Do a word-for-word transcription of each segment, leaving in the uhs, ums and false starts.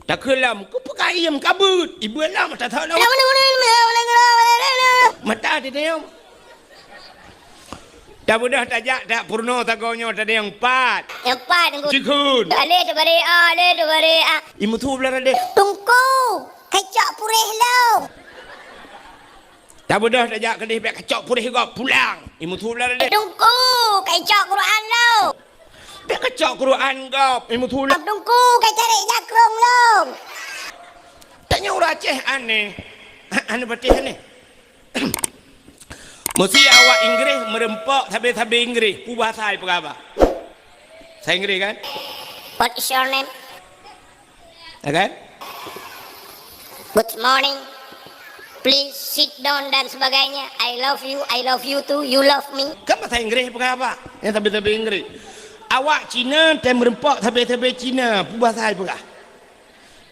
Takheun lom, keupeue kayém kabeuet? Ibeue lom, tathok lom. Mata teudeung. Tabeudôh tajak, tak peurunoe tagoe nyoe teudeung pat. Nyang pat, Teungku. Cikheun. Alé teubare a, alé teubare a. Imeusu blah radeh. Teungku, kacok puréh lom. Tabeudôh tajak keudeh, bèk kacok puréh gob, pulang. Imeusu blah radeh. Teungku, kacok Quran lom. Bèk kacok Quran gob, imeusu blah. Teungku, kacari jakrong lom. Tanyoe ureueng Aceh aneh. Aneh patéh aneh. Meusé awak Inggréh meureumpok sabé-sabé Inggréh, peue bahasa ipeugah haba? Bahasa Inggréh kan? What is your name? Ya kan? Good morning. Please sit down dan sebagainya. I love you, I love you too, you love me. Kan bahasa Inggréh ipeugah haba? Nyang sabé-sabé Inggréh. Awak Cina tem meureumpok sabé-sabé Cina, peue bahasa ipeugah?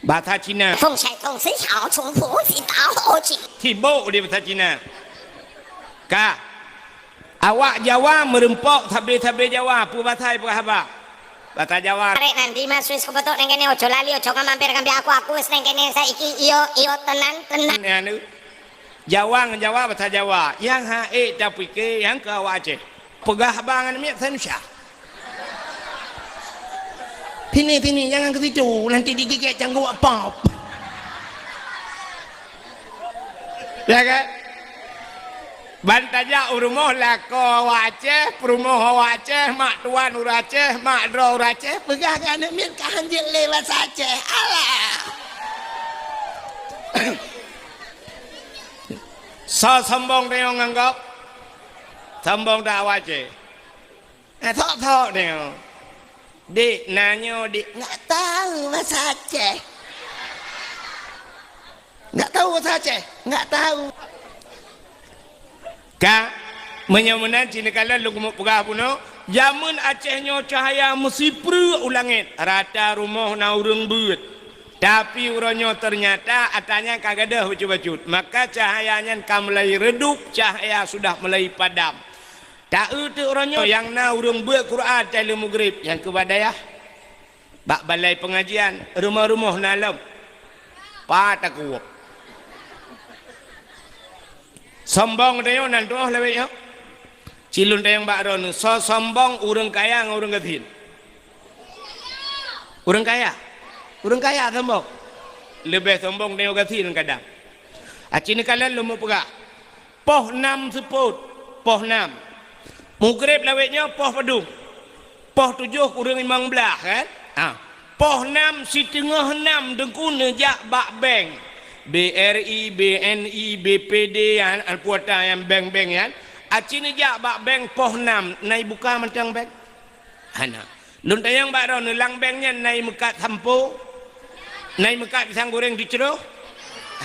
Bahasa Cina. Feng shai feng shi hao chung fu si dao ho qi. Sibok di bahasa Cina. Ka. Awak Jawa meureumpok sabé-sabé Jawa, peue bahasa ipeugah haba? Bahasa Jawa. Arek nan di mas Swiss kupeutôk nang kene oco lali oco ngan mampir kambia aku aku nang kene saiki iyo iyo tenan tenan. Nyan tu. Jawa ngon Jawa bahasa Jawa. Nyang hana ék tapike nyang keu awak Aceh. Peugah haba ngon miet Indonesia. Sini, sini, jangan ke situ, nanti digigit cangguh pop. Ya kan? Ban tajak u rumoh lakoe awak Aceh, peurumoh awak Aceh, mak tuan ureueng Aceh, mak droe ureueng Aceh, peugah keu aneuk miet ka hanjeuet lé basa Aceh. Alah. Soe sombong tanyoe ngon gob? Sombong that awak Aceh. Eh, sok-sok tanyoe. Dek, na nyoe, Dek, nggak tahu bahasa Aceh. Nggak tahu bahasa Aceh, nggak tahu. Ka, meunyoe meunan cit neukalon lôn keumeung peugah bunoe, jameun Aceh nyoe cahya meusipreuk u langét, rata rumoh na ureueng beuet. Tapi uroe nyoe teunyata atra nyan ka gadôh bacut-bacut, maka cahya nyan ka mulai redup, cahya sudah mulai padam. Ta-eu teuk uroe nyoe nyang na ureueng beuet Quran watèe lheueh mugrib nyang keu bak dayah. Bak balai peungajian, rumoh-rumoh na lom. Pat takuwok. Sombong tanyoe nan tuoh lawét nyoe. Cilun tayong bak droeneuh, soe sombong ureueng kaya ngon ureueng gasien? Ureueng kaya. Ureueng kaya sombong. Leubeh sombong tanyoe gasien kadang. Aci neukalon lôn meupeugah. Poh nam seupôt, poh nam. Mugreb lawét nyoe poh padum? Poh tujoh kureueng limong blah, kan? Ha. Poh nam siteungoh nam Teungku neujak bak bank. B R I, B N I, B P D, nyan, Alpuata, nyan bank-bank nyan. Aci neujak bak bank poh nam, na ibuka mantong bank? Hana. Lôn tanyong bak droeneuh, lam bank nyan na imeukat sampo? Na imeukat pisang goreng teucroh?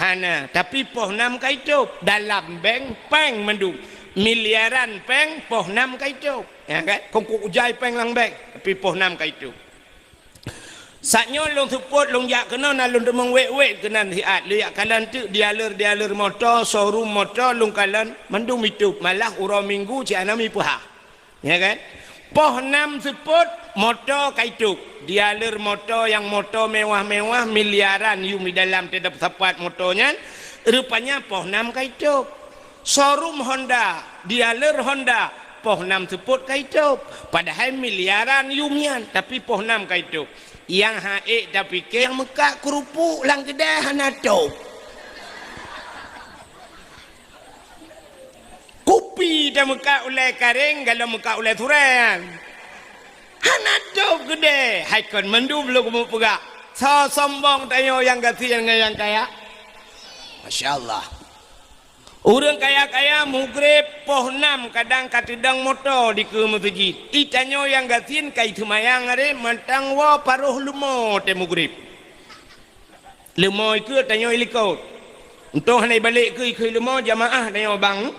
Hana, tapi poh nam ka itôb. Dalam bank, péng mandum. Miliaran péng, poh nam ka itôb. Ya kan? Kongkok ujai péng lam bank, tapi poh nam ka itôb. Saat nyoe lôn seupôt, lôn jak keunoe na lôn teumeung wét-wét keunan siat. Lôn jak kalon teuk dealer-dealer moto, showroom moto lôn kalon mandum itôb. Malah uroe Minggu cit hana mipeuhah. Ya kan? Poh nam seupôt moto ka itôb. Dealer moto nyang moto mewah-mewah miliaran yum di dalam teutab sapat moto nyan, rupanya poh nam ka itôb. Showroom Honda, dealer Honda, poh nam seupôt ka itôb. Padahai miliaran yum nyan, tapi poh nam ka itôb. Nyang hana ék tapike nyang meukat keurupuk lam keudè hana tôb. Kupi tameukat ulèe kareng, galom meukat ulèe surèe nyan. Hana tôb keudè, hai kon mandum lôn keumeung peugah. Soe sombong tanyoe nyang gasien ngon nyang kaya? Masya Allah. Ureueng kaya-kaya mugreb poh nam kadang ka teudong moto dikeue meuseujid. Di tanyoe nyang gasien ka iteumayang aré mantong woe paroh leumo teuh mugreb. Leumo ikeue tanyoe ilikot. Untông hana ibalek keue ikeue leumo jamaah tanyoe bang.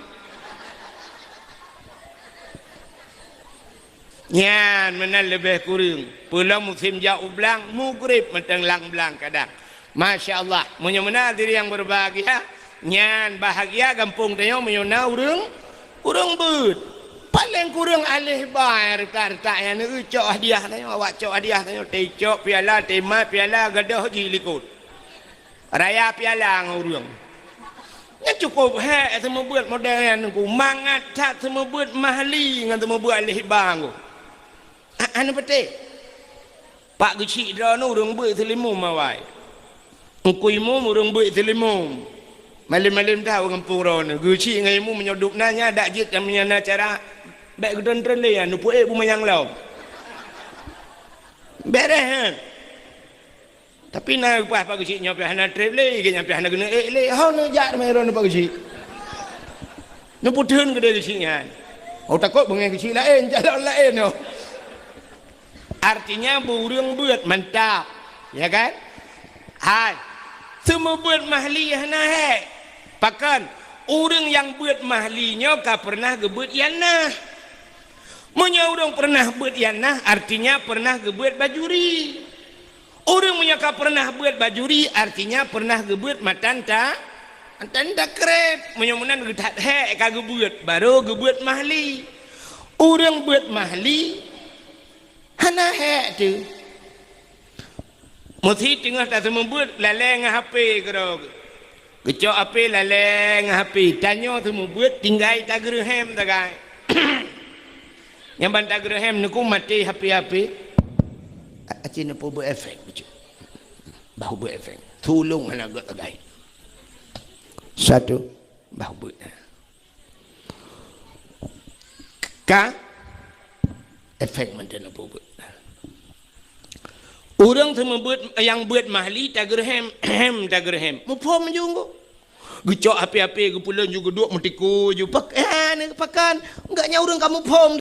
Nyan meunan leubeh kureueng. Peulom musém jak u blang, mugreb mantong lam blang kadang. Masya Allah, meunyoe meunan hadirin yang berbahagia, nyan bahagia gampông tanyoe meunyoe na ureueng, ureueng beuet. Paléng kureueng aléh ba nyang reutak-reutak nyan, neucok hadiah tanyoe, awak cok hadiah tanyoe, teucok piala, teumat piala, gadôh jih likot. Raya piala ngon ureueng. Nyan cukôp hék seumeubeuet model nyan, Teungku. Mangat that seumeubeuet mahli ngon seumeubeuet aléh ba, Teungku. A-, hana peutéh. Pak geuchik droeneuh ureueng beuet seulimum awai. Teungku Imum ureueng beuet seulimum. Malém-malém that u gampông droeneuh. Geuchik ngon Imum meunyoe dub na nyan dak jeuet nyang na cara. Bèk geutreun-treun lé nyan, neupeuék beumanyang lom. Bèrèh nyan. Tapi na leupah Pak geuchik nyoe pih hana trép lé, gét nyan pih hana geuneuk ék lé. Ho neujak teuma droeneuh Pak geuchik. Neupeutheun keudéh geuchik nyan. Oh, takot beungéh geuchik laén, calon laén nyoe. Artinya, beureueng beuet mantap, ya kan? Hai, seumeubeuet mahli hana hék. Pakon? Ureueng nyang beuet mahli nyoe ka peureunah geubeuet nyang na. Meunyoe ureueng peureunah beuet nyang na, artinya peureunah geubeuet bajuri. Ureueng meunyoe ka peureunah beuet bajuri, artinya peureunah geubeuet matan ta-, matan takrép. Meunyoe meunan geuthat hék ka geubeuet, barô geubeuet mahli. Ureueng beuet mahli, hana hék teuh. Meusi teungoh taseumeubeuet lalée ngon H P keudroe. Geucok H P lalée ngon H P. Tanyoe seumeubeuet tinggai tageureuhem sagai. Nyang ban tageureuhem neuku maté H P-H P. A-, aci neupeubuet efek bacut. Bah buet efek. Tulông hana gét sagai. Satu, bah buet. Ka efek mantong na peubuet. Ureueng seumeubeuet nyang beuet mahli tageureuhem, hem tageureuhem. Muphom ju nggu. Geucok H P-H P geupeulon ju geuduek meutiku ju pak, eh, ni pakon. Enggak nyan ureueng ka muphom.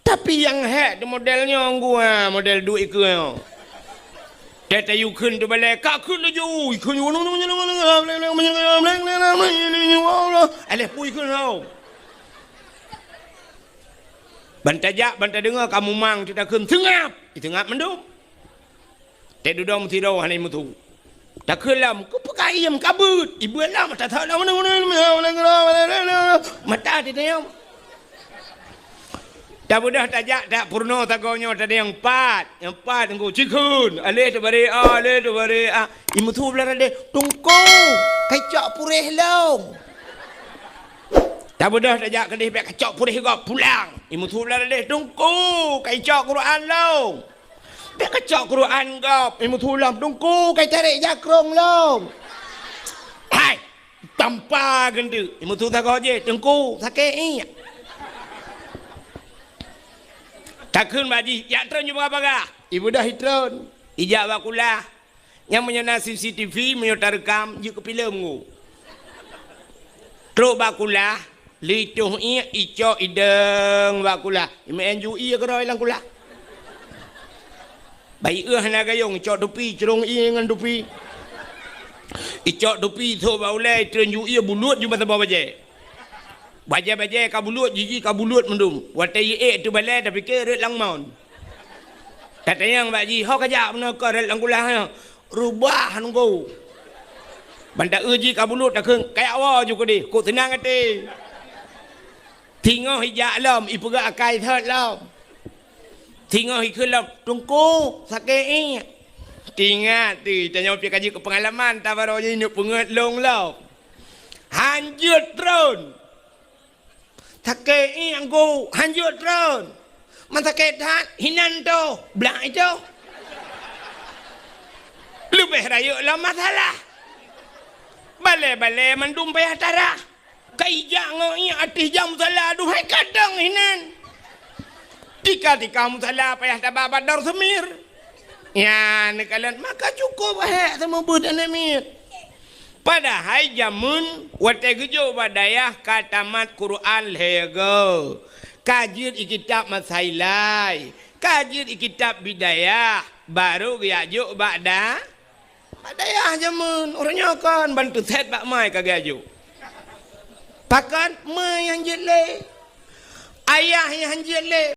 Tapi nyang hék tu model nyoe nggu, ha, model duek ikeue nyoe. Tét tayue kheun teubalée, ka kheun laju, kheun. Aléh pui kheun hau. Ban tajak, ban tadeungoe ka mumang, teutakheun seungab. Seungab mandum. Tét dudoe meusidroe hana meusu. Takheun lom, keupeue ka iem ka beuet. Ibeuet lom, tathok lom. Mata teudeungoe. Tabeudôh tajak, tak peurunoe sagoe nyoe tadi nyang pat. Nyang pat nggu cikheun. Aléh teubarek, ah, aléh teubarek, ah. Imeusu blah radeh, "Teungku, kacok puréh lom." Tabeudôh tajak keudeh bèk kacok puréh gob pulang. Imeusu blah radeh, "Teungku, kacok Quran lom." Bèk kacok Quran gob, imeusu lom, "Teungku, kai tarek jakrong lom." Hai, tampa geunteuk, imeusu sagoe jih, "Teungku, sakét iek." Takheun bak jih, "Jak treun ju bagah-bagah." Ibeudôh itreun, ijak bak kulah. Nyang meunyoe na C C T V, meunyoe tareukam, jeuet keu filem nggu. Trok bak kulah, Lheueh itoh iek, icok idong bak kulah. Imeu'en ju ié keudroe lam kulah. Bah ié hana gayong, icok tupi, crông ié ngon tupi. Icok tupi, sôk bak ulée, itreun ju ié, buluet ju bak saboh bajée. Bajée-bajée ka buluet, jiji ka buluet mandum. Watée ié ék teubalée, tapike rot lam mon. Tatanyong bak jih, "Ho kajak meunoe keu rot lam kulah nyoe?" Reubah nunggu. Ban ta-eu jih ka buluet takheun, kajak woe ju keudeh, kok seunang até. Singoh ijak lom, ipeugah akai thot lom. Singoh ikheun lom, "Teungku, sakét iek." Teuingat teuh, tanyoe pih ka jeuet keu peungalaman, tabaroe jih neuk peungeut lôn lom. Hanjeuet treun. Sakét iek nggu, hanjeuet treun. Man sakét that, hinan toh, blak itoh. Leubeh rayeuk lam masalah. Balée-balée mandum payah tarah. Ka ijak ngon iek ateueh jam musala, aduhai kadang hinan. Tika-tika musala payah taba bak dor seumir. Nyan neukalon, maka cukôp hék seumeubeuet aneuk miet. Padahai jameun watée geujok bak dayah ka tamat Quran lhée goe, ka jeuet i kitab Masailai, ka jeuet i kitab Bidayah, barô geujak jok bak da-, bak dayah jameun. Uroe nyoe kon ban teusét bak mai ka geujak jok. Pakon? Meu'en nyang jeuet lé, ayah nyang jeuet lé.